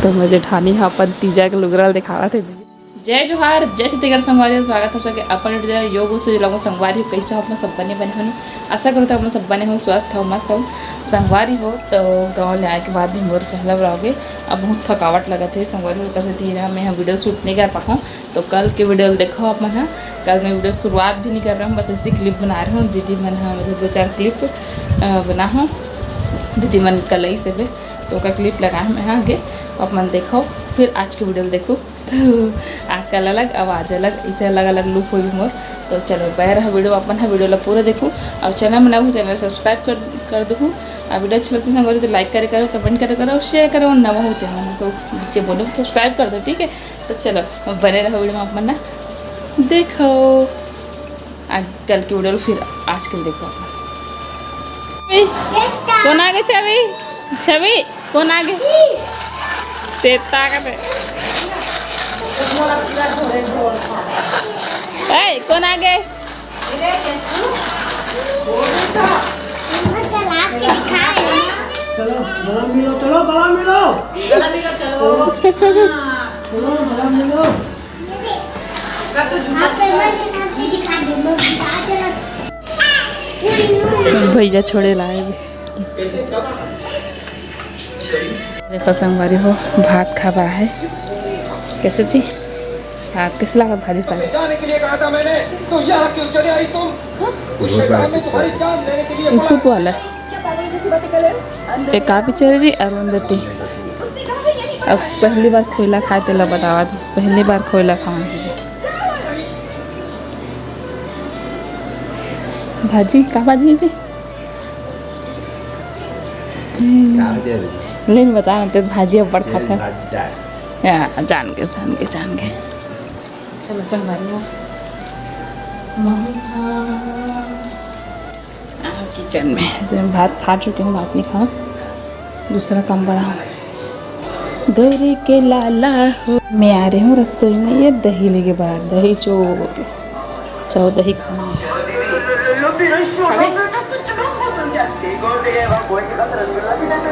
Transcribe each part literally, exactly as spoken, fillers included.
तो मोर जेठानी ह अपन तीजा के लुगरा ल दिखावत हे। जय जोहार, जय छत्तीसगढ़ संगवारी हो, स्वागत हे सबके अपन YouTube चैनल योग से जुड़ाऊँ संगवारी हो। कैसे हो अपन सब बने बने हो? आशा करत हो अपन सब बने हो, स्वस्थ हो, मस्त हो संगवारी हो। तो गाँव ले आए के बाद भी मोर पहला vlog हे। अब बहुत थकावट लगत हे संगवारी हो, ओकर सेती मैं ह video shoot नहीं कर पाऊँ। तो कल के video ल देखो आप मन ह। कल मैं video के शुरुआत भी नहीं कर रहा हूँ, बस ऐसी clip बना रही हूँ। दीदी मन ह मतलब दो चार clip, अ, बना हूँ, दीदी मन कलई से भी, तो ओकर clip लगाए मैं ह आगे, आप मन देखो। फिर आज के video ल देखो। तो आज कल अलग, आवाज़ अलग, इसे अलग अलग look होई मोर। तो चलो, बने रहा video, अपन ह video ला पूरा देखो। और channel में नवा हो, channel subscribe कर, कर दो। और video अच्छा लगता है तो like करे करो, comment करे करो, share करो। नवा होते हैं तो बच्चे बोलो subscribe कर दो, ठीक है? तो चलो, बने रहो video में, आप मन ना देखो। आज कल के video फिर आज कल देखो आप। कोन आगे छवि? छवि, कोन आगे? तेता का ते। ए, कोन आगे? चलो, गला मिलो, चलो, गला मिलो। गला मिलो, चलो। चलो, गला मिलो। भैया छोड़े लाए भी। देखो संगवारी हो, भात खाबा है। कैसे जी? भात कैसे लागत भाजी साग? जाने के लिए कहा था मैंने, तो यहाँ क्यों चले आई तुम? उस बहुत शैतान ने बार तुम्हारी जान लेने के लिए भूत वाला। ये का पिक्चर है जी? अरुंधति। अब पहली बार खोइला खाए तेला बतावा, पहली बार खोइला खावा। भाजी, का भाजी जी? का भाजी है? ले न बता, ते भाजी अब्बड़ खात है। भाजी है। या, जान के, जान के, जान के। चलो संगवारी हो। मम्मी खा। आ, किचन में। जैसे मैं भात खा चुकी हूँ, भात नहीं खाऊँ, दूसरा काम बनाऊँ। घर के लाला हो, मैं आ रही हूँ रसोई में, ये दही लेके बाहर, दही चोर। चलो दही खाऊँ।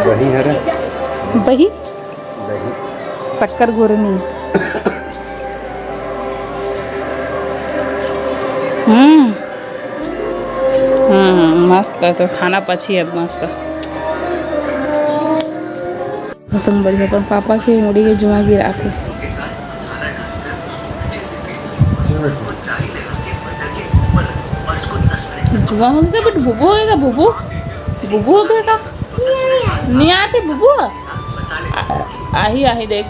दही है रे। बही? शक्कर घोरनी। हम्म। हम्म, मस्त है तो खाना पची अब मस्त। संगवारी अपन पापा के मुड़ी के जुआ गिराथे। जुआ हो गया, but बुबू हो गया, बुबू? बुबू हो गया का? नहीं आते बुबू? आ-, आही, आही देख।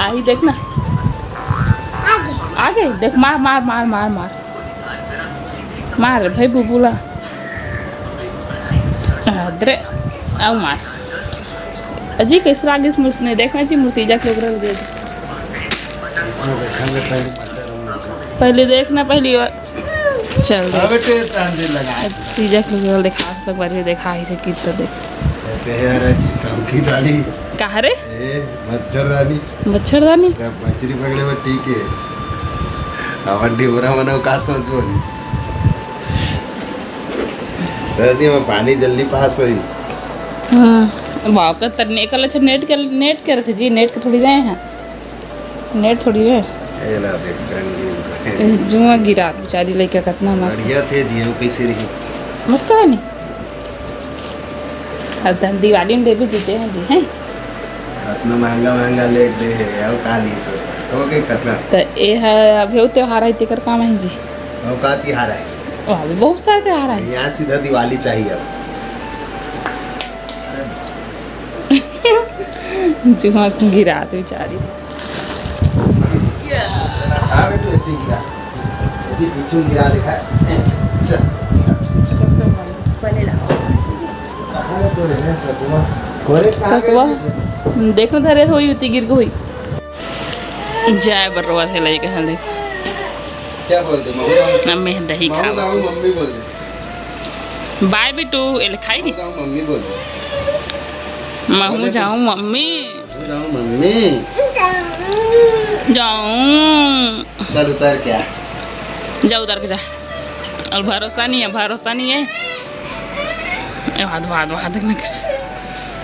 आही देख ना। आगे देख, मार, मार, मार, मार, मार। मार भाई बुबू ला। अदरे, आओ मार। अजी, कैसे लागिस मूर्ति? नहीं देखना चाहिए मूर्ति, जाके लोग रख दे। पहले देखना, पहली बार। चल देख। हाँ बेटे, तांदे लगा। तीजा के लोग देखा, आज तक बार ये देखा, इसे कितना देख। कहते हैं यार, ऐसी सबकी दाली। कहाँ रे? ए, मच्छरदानी। मच्छरदानी? तब मछली पकड़े में ठीक है। अपन डिबरा बनाओ, का सोचबो? रस्ती में पानी जल्दी पास होई। हाँ, वाह, का तर-, एकर लक्षण नेट के, नेट के रहते जी, नेट के थोड़ी रहे हैं। नेट थोड़ी रहे। ए ला देख, रंगीन बने। ए, जुआ गिरा, बेचारी लइका कितना मस्त। बढ़िया थे जी, वो कैसे रही? मस्त है नी? अब त हम दिवाली में लेबे जीते हैं जी, हैं? इतना महंगा महंगा ले दे है, और का ली तो? तो के कितना? त ए है, अभी वो त्योहार है, तेकर काम है जी। और का तिहार है? ओ, अभी बहुत सारे त्योहार है। यहाँ सीधा दिवाली चाहिए अब। जुआ गिरा दे बेचारी। हाँ बेटू, इतनी गिरा, इतनी पीछे गिरा देखा। चल, पहले लाओ। कहाँ है तोरे, हैं, ककुआ? कोरे कहाँ गए ककुआ? थे? देखो, धरे होई, उती गिर के होई। जाए बर रोवत हे लइका ह, देख। क्या बोलते, मामू? अब मैं दही मामू खाऊं। दाऊ मम्मी बोलते। बाय बिटू, एले खाई दी। मामू दाऊ मम्मी बोलते। महू जाऊं मम्मी। मामू दाऊ मम्मी। जाऊं। चल उतर क्या? जा उतर के जा। और भरोसा नहीं है, भरोसा नहीं है। ए, हाथ, हाथ, हाथ देखना किस।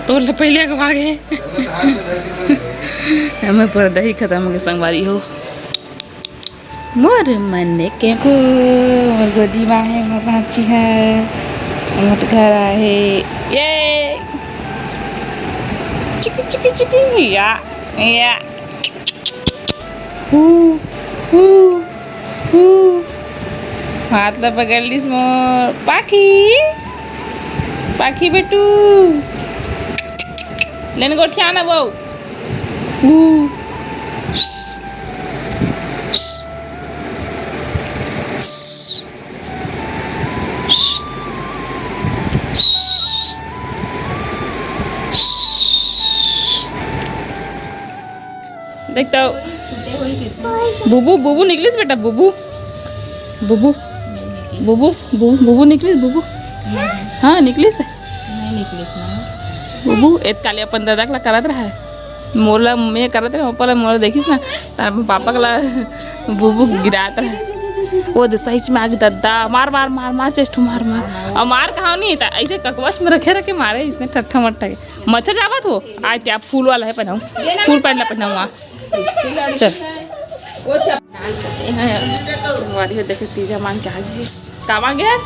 तोर ले पहले अगवा गे। हमें पूरा दही खत्म हो गया संगवारी हो। मोर मन के को, मोर गोदी माँ है, मोर भांची है, मोर घर आहे। ये चिकी चिकी चिकी या या। हू, हू, हू। हाथ ला पकड़ लिस मोर पाखी, पाखी बेटू। लेन गोठिया ना वो। हू। देख तो, बुबू, बुबू निकलिस बेटा, बुबू, बुबू, बुबू, बुबू, बुबू निकलिस, बुबू। हाँ, निकलिस। नहीं निकलिस ना। बुबू, एत काले अपन दादा के ला करत रहा है। मोला मैं करत रहे, ऊपर मोला देखिस ना, त अपन पापा के ला बुबू गिरात रहे। वो दे सही में आगे दद्दा, मार, मार, मार, मार, चेस्ट मार, मार। और मार कहाँ नहीं था, ऐसे ककवच में रखे, रखे मारे इसने ठट्ठा मट्ठा के। मच्छर जावत हो, आज ते आप फूल वाला है पहनाऊँ, फूल पहनला पहनाऊँ आ। चल। वो चप-, संगवारी हो, देखे तीजा मांग के आ गई। का मांगे हस?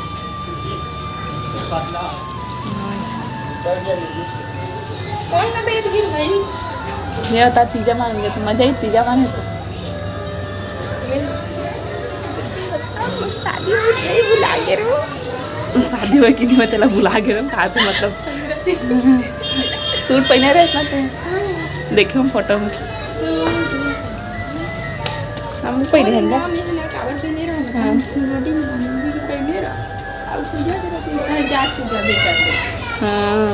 कौन ना बैठ गिर भाई? ये बता, तीजा मांगे तो मजा ही, तीजा मांगे तो। शादी हो गई, भुला गे रहो। शादी हो कि नहीं, मैं तेला भुला गे रहो, कहा तो मतलब। सूट पहने रहे ना ते। देखे हम फोटो में। हम पहले हैं ना? हाँ। पूजा करत रहिस, हाँ, जात पूजा भी करत रहिस। हाँ।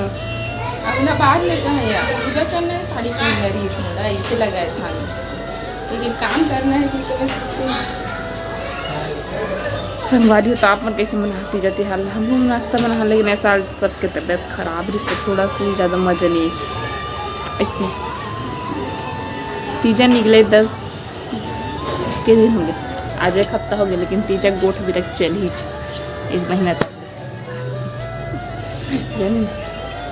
अपना बाद में कहे यार, पूजा करना है, साड़ी पहनना रहिस मोला, इसे लगा है थाने। लेकिन काम करना है कि तुम्हें संगवारी हो, तो आप मन कैसे मनाती जाती हाल? हम लोग नाश्ता बना, लेकिन ऐसा आज सबके तबीयत खराब रहिस, तो थोड़ा सी ज़्यादा मजा नहीं इस, इसमें। तीजा निकले दस के दिन हो गए, आज एक हफ्ता हो गया, लेकिन तीजा गोठ भी तक चल ही, एक महीना तक।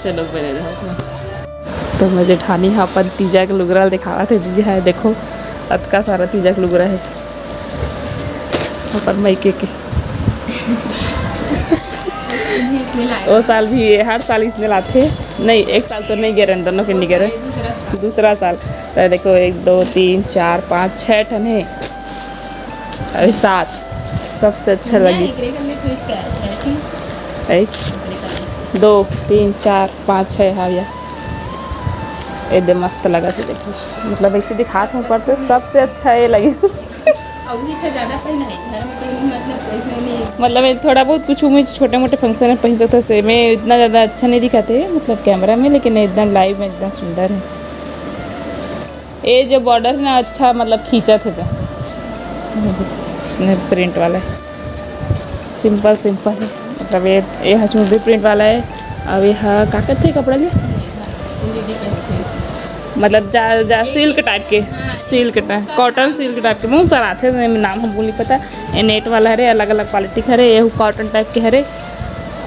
चलो, पहले जाओ। तो मैं जेठानी हा अपन तीजा के लुगरा ल दिखावत हे, दीदी हा, देखो, अतका सारा तीजा के लुगरा है अपन मायके के। वो साल भी, हर साल इसने लाथे। नहीं, एक साल तो नहीं गे रहे, दोनों के नहीं गे रहे। दूसरा साल। तो देखो, एक, दो, तीन, चार, पाँच, छः ठन है। अभी सात। सबसे अच्छा लगी। एक, दो, तीन, चार, पाँच, छः, हाँ भैया। एकदम मस्त लगा थे, देखो, मतलब, ऐसे दिखात हूँ ऊपर से, सबसे अच्छा ये लगी। अभी अच्छा ज़्यादा पहना है, घर में पहनू, मतलब, ऐसे नहीं। मतलब, ये थोड़ा बहुत कुछ उम्मीद, छोटे मोटे फंक्शन में पहन सकते हैं, मैं इतना ज़्यादा अच्छा नहीं दिखाते हैं, मतलब, कैमरा में, लेकिन एकदम लाइव में एकदम सुंदर है। ये जो बॉर्डर है ना, अच्छा, मतलब, खींचा थे पे, इसने प्रिंट वाला है, सिंपल सिंपल है, मतलब, ये, ये ह चुनरी प्रिंट वाला है। अब ये ह का कहते हैं कपड़ा लिया? मतलब, जा, जा, सिल्क टाइप के, silk type, cotton silk type के, बहुत सारा आते हैं, नाम हम नहीं पता। ये नेट वाला हरे, अलग अलग क्वालिटी के हरे, ये कॉटन टाइप के हरे,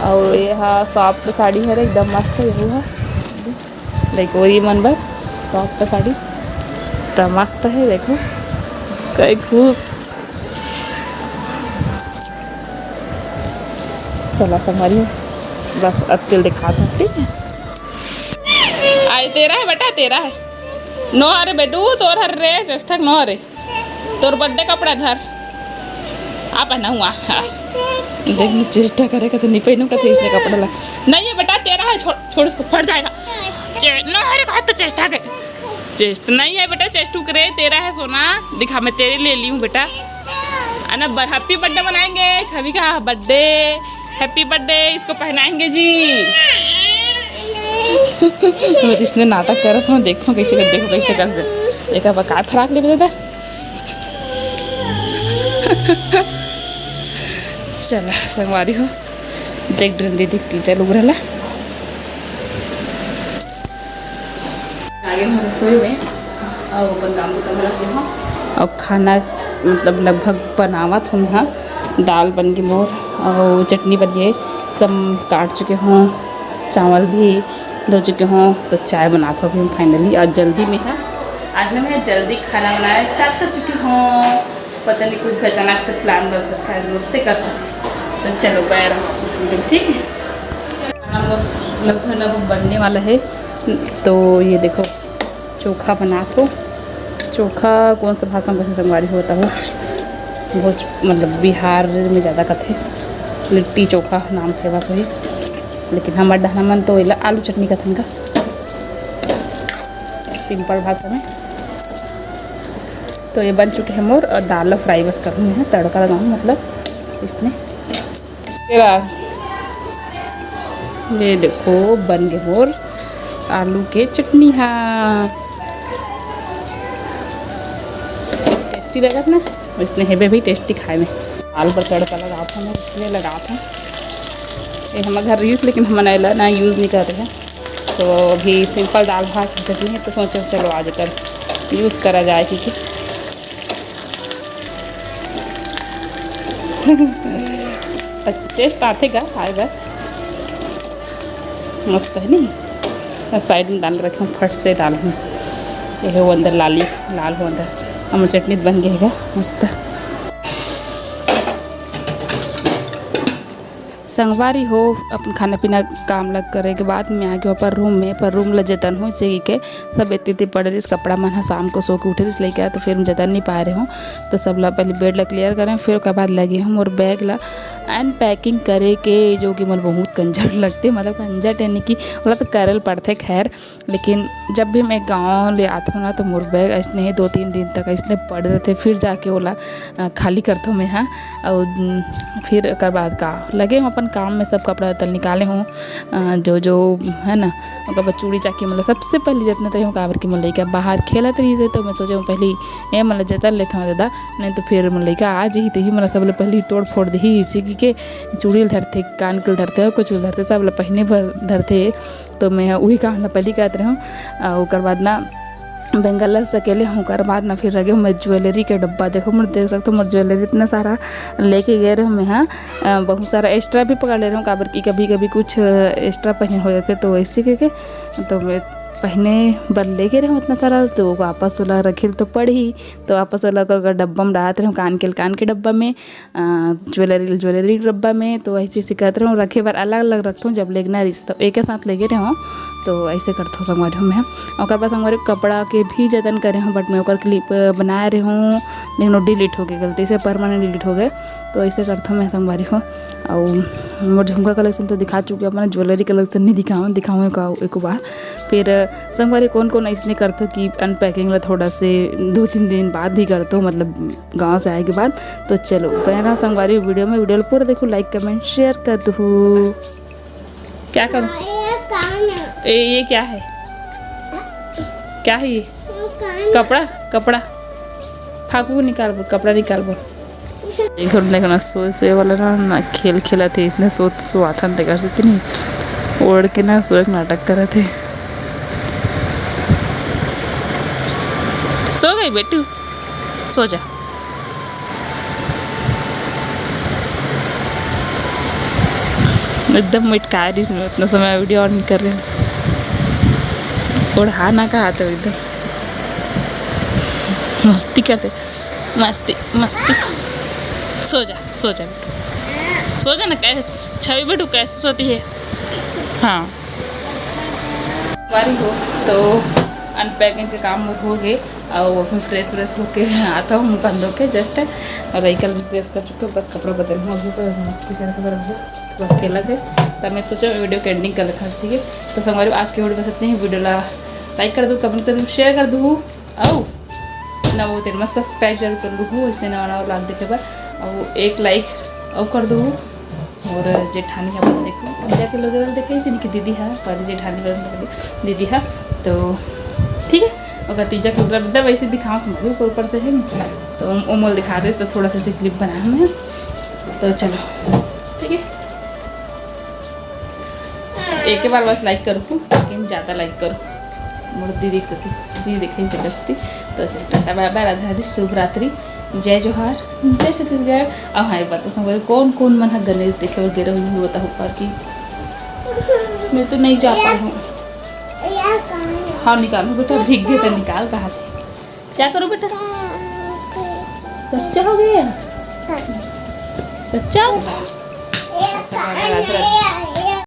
और ये हा सॉफ्ट साड़ी हरे, एकदम मस्त है, ये हा। लाइक, और ये मन बर सॉफ्ट साड़ी त मस्त है, देखो, कई खुश। चला संगवारी, बस अतके ल दिखात हूँ, ठीक है। आय, तेरा है बेटा, तेरा है। नो, अरे बेटू, तोर हर रे, चेष्टा नो, अरे। तोर बर्थडे कपड़ा धर। आ पहना हुआ। हाँ। देख, मैं चेष्टा करे का तो नहीं पहनू का, तो इसने कपड़ा ला। नहीं है बेटा, तेरा है, छोड़, छोड़ इसको, फट जाएगा। चे-, ना, अरे, कहा तो चेष्टा के। चेस्ट नहीं है बेटा, चेस्ट टूक रे, तेरा है सोना। दिखा, मैं तेरे लिए ली हूँ बेटा। है ना, ब-, हैप्पी बर्थडे मनाएंगे, छवि का बर्थडे। हैप्पी बर्थडे, इसको पहनाएंगे जी। तो इसने नाटक करत हो, देखो कैसे कर, देखो कैसे कर दे। एक अब का फराक लेबे दादा। चला संगवारी हो, देख डरन दीदी तीजा लुगरा ला। आगे हम रसोई में और अपन काम खतम रख दे हम। और खाना मतलब लगभग बनावत हूँ हाँ। दाल बन गई मोर और चटनी बन गई, सब काट चुके हूँ। चावल भी हो चुके हों, तो चाय बनात हों अभी हम finally, और जल्दी में है। आज ना मैं जल्दी खाना बनाना start कर चुकी हूँ। पता नहीं, कुछ भी अचानक से plan बन सकता है, नृत्य कर सकते हैं। तो चलो, बैठ रहो, ठीक है। खाना लगभग लगभग बनने वाला है। तो ये देखो, चोखा बनात हों। चोखा कौन सा भाषा में कथे, संगवारी हो बताहू। भोज मतलब बिहार में ज़्यादा कथे, लिट्टी चोखा नाम famous होही, लेकिन हमर डहना मन तो एला आलू चटनी कथन का, simple भाषा में। तो ये बन चुके हैं मोर, और दाल ला fry बस करहूँ मैं, तड़का लगाऊँ मतलब इसने। ये देखो, बन गे मोर आलू के चटनी हा। Tasty लगत ना, इसने हेबे भी tasty खाए में। दाल पर तड़का लगात हों मैं, इसलिए लगात हों। ये हमर घर रहिस, लेकिन हमन एला ना use नहीं करते हैं, तो अभी simple दाल भात की चटनी है, तो सोचे चलो आज एकर use करा जाए, ठीक है। Taste आथे का खाए बर, मस्त है नहीं। Side में डाल रखे हूँ, फट से डालहूँ। ये हो अंदर लाली, लाल हो अंदर, हमर चटनी बन गे हे गा मस्त। संगवारी हो, अपन खाना पीना काम लग करे के बाद मैं आ गए अपन रूम में, पर रूम ला जतन हो, इसे के सब एती एती पड़े रहिस, कपड़ा मन ह शाम को सो के उठे रहिस लइका, तो फिर हम जतन नहीं पाए रहे हों। तो सब ला पहले बेड ला clear करें, फिर ओकर बाद लगे हम और बैग ला अनपैकिंग करे के, जो कि मोला बहुत कंझट लगथे, मतलब कंझट यानी कि ओला तो करे ल पड़थे, खैर, लेकिन जब भी मैं गाँव ले आथों ना, तो मोर बैग अइसने ही दो तीन दिन तक अइसने पड़े रहिथे, फिर जाके ओला, अ, खाली करथों मैं हा। अउ, उम, फिर ओकर बाद का लगे हों अपन काम में, सब कपड़ा तल निकाले हों, अ, जो, जो है ना, ओकर बाद चूड़ी चाकी, मतलब सबसे पहले जतने तरी हों, काबर कि मोर लइका बाहर खेलत रहिस हे, तो मैं सोचे हों पहले ये मतलब जतन लेथों दादा, नहीं तो फिर मोर लइका आ जही, तो ही मतलब सबले पहले तोड़ फोड़ देही, इसी की के चूड़ी ल धरथे, कान के ल धरथे, कुछ ल धरथे, सब ल पहने बर धरथे। तो मैं उही काम ला पहली करत रहे हों। अउ ओकर बाद ना बेंगल ला सकेले हों, ओकर बाद ना फिर लगे हों मैं jewellery के डब्बा। देखो, मोर देख सकते हो, मोर jewellery इतना सारा लेके गए रहे हों मैं हा। अ, बहुत सारा extra भी पकड़ ले रहे हों, काबर कि कभी-कभी कुछ extra पहने हो जाथे, तो ऐसे करके तो मैं पहने बर लेके रहे हों इतना सारा, तो वापस ओला रखे ल तो पड़ही, तो वापस ओला ओकर डब्बा में डालत रहे हों, कान के ल कान के डब्बा में, अ, jewellery ल jewellery डब्बा में। तो ऐसे ऐसे करत रहे हों, रखे बर अलग-अलग रखथों, जब लेगना रहिस तो एके साथ लेगे रहे हों। तो ऐसे करथों संगवारी हो मैं। ओकर बाद संगवारी कपड़ा के भी जतन करे हों, but मैं ओकर clip बनाए रहे हों, लेकिन वो delete हो गए गलती से, permanent delete हो गए। तो ऐसे करथों मैं संगवारी हो। अउ मोर झुमका collection तो दिखा चुके हों, अपन jewellery collection नहीं दिखाऊँ, दिखाऊँ एक, एक बार। फिर संगवारी कौन कौन ऐसने करथों कि unpacking ला थोड़ा से दो तीन दिन बाद ही करथों, मतलब गाँव से आए के बाद। तो चलो, बने रहो संगवारी video में, video ला पूरा देखो, like, comment, share कर दो। क्या करूँ? हाँ, ये काम है। ए, ये क्या है? क्या है ये? वो काम है। कपड़ा, कपड़ा। फाकू निकाल बोल, कपड़ा निकाल बोल। एक घर देखो ना, सोए, सोए वाला ना, ना खेल खेलत हे, इसने सो, सोआथन ते कर सकते नहीं। ओढ़ के ना सोए के नाटक करत हे। सो गई बेटू, सो जा। एकदम मिटका रहिस मैं उतना समय video on कर रहे हैं। ओढ़ा ना कहा तो एकदम मस्ती करते, मस्ती, मस्ती। सो जा, सो जा बेटू, सो जा ना। कैसे छवि बेटू कैसे सोती है? हाँ। बारी हो तो unpacking के काम हो गए, और वो फिर fresh व्रेश होके आता हूँ, मुँह कान धो के just, और लइका ल भी fresh कर चुके हो, बस कपड़ा बदल हूँ अभी, तो मस्ती करके बरबर थोड़ा खेलत हे। तब मैं सोचा video के ending कर लेता हूँ, ठीक है। तो संगवारी, आज के video बस इतने ही। Video ला like कर दो, comment कर दो, share कर दो, अउ ना वो तेरे में subscribe जरूर कर लूँ, इससे नवा नवा vlog देखे बर, अउ एक like अउ कर दो। और जेठानी ह अपन देखो, पूजा के लोग देखे, इसी की दीदी है, सॉरी, जेठानी बोल, दीदी है। तो ठीक है, ओकर तीजा के मतलब एकदम ऐसे दिखाओ, समझ लो, ऊपर ऊपर से है ना। तो वो मोल दिखा दे, तो थोड़ा सा ऐसे clip बनाया हमने। तो चलो, ठीक है, एक ही बार बस like करो, लेकिन ज़्यादा like करो, मोर दीदी के साथ, दीदी देखे से करती। तो चलो, टाटा बाय बाय, राधे राधे, शुभ रात्रि, जय जोहार, जय छत्तीसगढ़। अब हाँ, एक बात तो संगवारी, कौन कौन मन ह गणेश देखे बर गे रहो, वो बताओ, और कि मैं तो नहीं जा पाई हूँ। अउ निकालो बेटा, भीग गे त निकाल कहा थे। क्या करो बेटा? कच्चा हो गया? कच्चा?